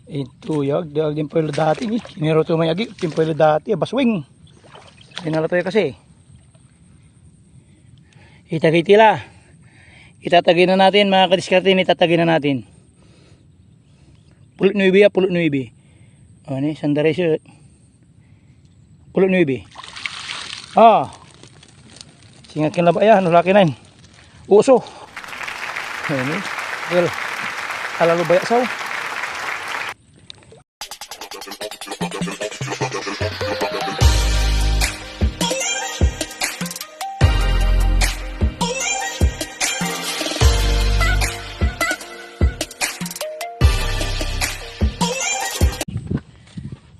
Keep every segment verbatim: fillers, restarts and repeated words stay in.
Ito, yag, yag din pala dati ni. Kiniro to may agi, din pala dati, baswing. Dinala to ya kasi. Itagay tila. Itatagay na natin, mga kadiskarte, itatagay na natin. Pulot nuebe ya, pulot nuebe. O, ni, sandaray siya. Pulot nuebe. Ah. Singa kin laba ya, ano laki na yun? Uso. Ayan, eh. Well, alalo bayak saw.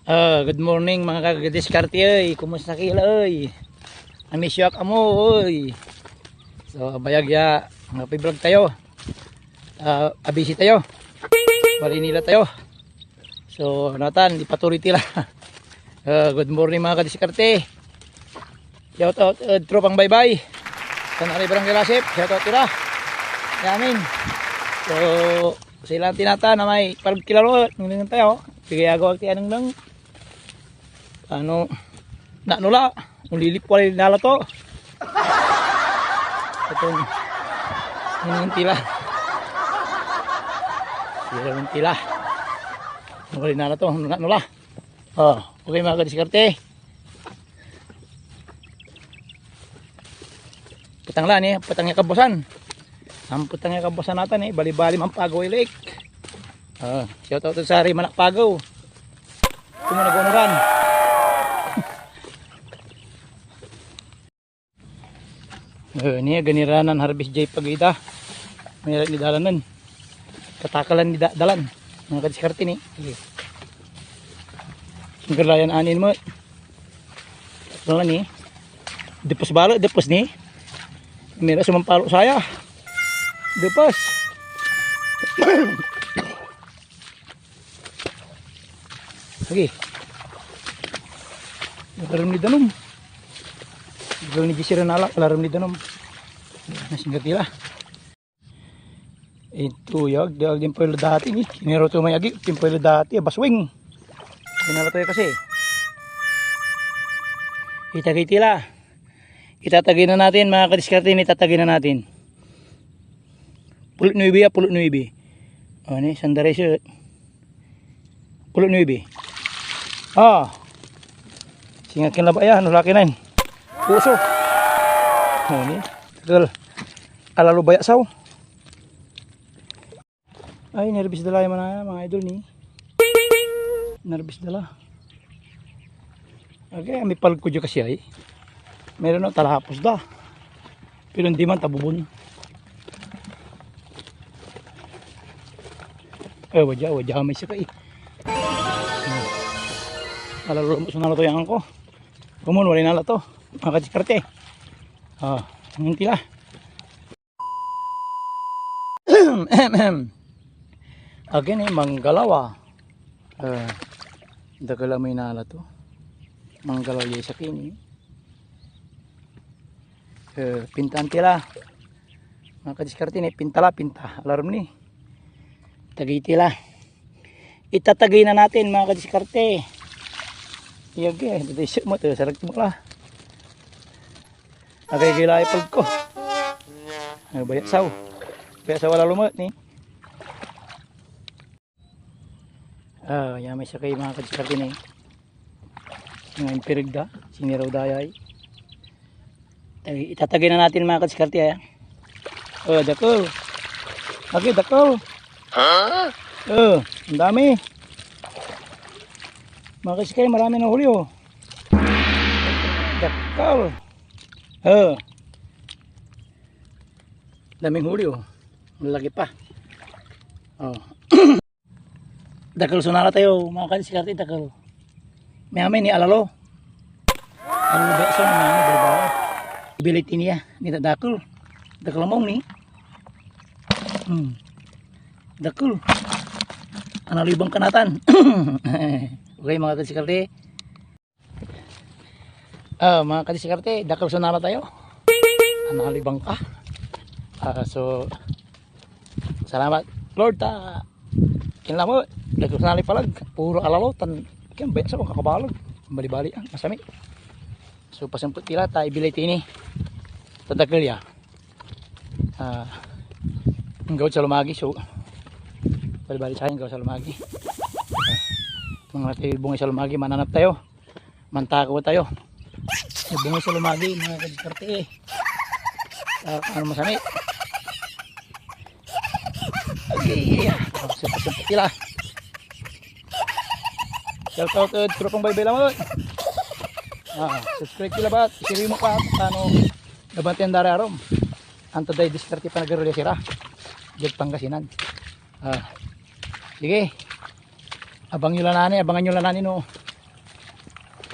Ah, good morning, mga kadiskarte, ey. Kumusta kila, ey? Amisyok amo, ey. So, bayag ya, mga piblog tayo. Ah, abisi tayo. Marinila tayo. So, natan, ipatuloy tila. Ah, good morning, mga kadiskarte. Shout out, uh, Tropang Baybay. Sa Naray Barangay Lasip, shout out ira. Yamin. So, sila ang tinata na may palagkilaro, nunungan tayo. Sige, agaw ti anong nang. Ano, na nula, ulilip ko rin nala to. Itong, nunungan tila. Sila ng tila. Nunungan nala to, na nula. Oh, okay, mga kadiskarte. Petang la ni, petang ya kabuasan. Ang petang ya kabuasan natan eh, bali-bali Manpago Ilek. Ah, shout out to sa Ray Manakpago. Kumo na Gonoran. Eh, ni ganiranan harvest jay pagida. May ni dalanen. Katakalan ni da-, dalan. Mga kadiskarte ni. Sige. Singgalayan anin mo. Wala ni. Depos bala, depos ni. Mira sumampalo saya. Depos. Lagi. Alarum ni danum. Alarum ni Gisira na ala, alarum ni danum. Nasingger tila. Ito, yag, yag din pala dati ni. Kiniro to may agi, din pala dati, baswing. Kinala to ya kasi. Itagay tila. Itatagay na natin, mga kadiskarte, itatagay na natin. Pulot nuebe ya, pulot nuebe. O, ni, sandaray siya. Pulot nuebe. Ah. Singa kin laba ya, ano laki na yun? Puso. O, ni. Tagal. Alalo bayak saw. Ay, nervous da la ya manaya, mga idol ni. Nervous da la. Okay, may palko dyan kasi ay. Meron na talapos da. Pero hindi man tabubon. Eh, wadya, wadya may sika eh. Alalo mo, sunalo to yan ko. Kumun, wala na la to. Mga kadiskarte. Ah, ang tila. Akin eh, manggalaw ah. Eh, dakel a may nala to. Manggalaw ya isa kini. Eh, pintaan tila. Mga kadiskarte ni, pinta la, pinta. Alarum ni. Tagay tila. Itatagay na natin, mga kadiskarte. Iyag eh, dati siya mo to, sarag mo la. Agay gila ipag ko. Ay, bayak saw. Bayak saw wala lumat ni. Ah, ya may sakay mga kadiskarte ni. Mga impirig da, siniraw da ay. Ay, itatagay na natin mga kadiskarte ay. Oh, dakel. Lagi, dakel. Ha? Oh, ang dami. Mga kadiskarte, marami na huli oh. Dakel. Oh. Daming huli oh. Malaki pa. Oh. Dakel so nala tayo, mga kadiskarte, dakel. May amin ni alalo. Alalo ba so mga ano, balbala. Ibilay tiniya, ni dakel. Dakel among ni. Hmm. Dakel. Analibang kanatan. Okay, mga kadiskarte. Ah, mga kadiskarte, dakel so nala tayo. Analibang ka. Ah, so, salamat, Lord, ta Kinlamo, dagos na lay palag. Puro alalo, tan, kaya baya sa mga kabalag. Bali-bali, ah, masami. So, pasempet tila, ta ibilay tini. Tatakel ya. Ah, ang gawad sa lumagi, so, bali-bali sa akin, gawad sa lumagi. Ah, mga natin bungay sa lumagi, mananap tayo. Mantakaw tayo. May bungay sa lumagi, mga kadiskarte eh. Ah, ano masami? Okay. Oh, siyempre, siyempre, tila. Shout out to Tropang Baybay Lamot. Ah, subscribe sila bat. Isiri mo pa, ano, nabantayan dara arom. Anto day diskarte pa nagarelasyon ra. Diad Pangasinan. Ah, sige. Abang yo la nani, abangan yo la nani no.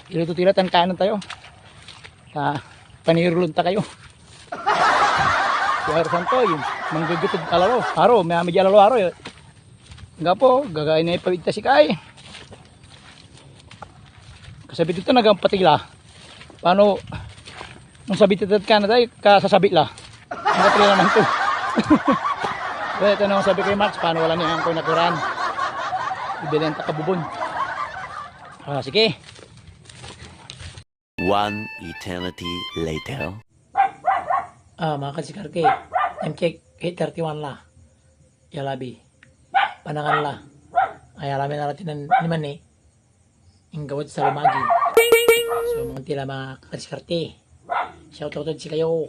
Iluto tila tan kanen tayo. Ta, panirulon ta kayo. Si Aro Santoy, manggagitid alalo. Aro, may amid alalo, aro. Gapo, gagain na ipawid ta si Kai. Kasabit ito, nagampatila. Paano, nung sabit ito ka na tayo, kasasabi la. Ang kapila naman to. Well, ito na ang sabi kay Max, paano wala ni angkoy nakuran? Ibilin ta kabubon. Ah, sige. One eternity later. Ah, mga kadiskarte, time check, eight thirty-one la. Ya labi. Panangan la. Ay, alamin na natin ng liman ni. Inggawad sa lumagi. So, mga tila mga kadiskarte. Shout out ed sikayo.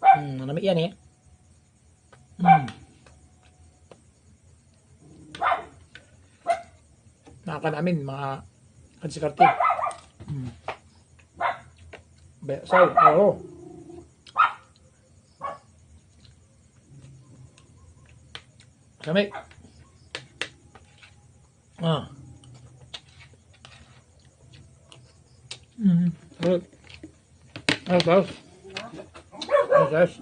Hmm, nanami yan eh. Hmm. Nakakan amin, mga kadiskarte. Hmm. Be, so, oo. Kami. Ah. Mm. Sarap. Ano, sauce? Ano, sauce?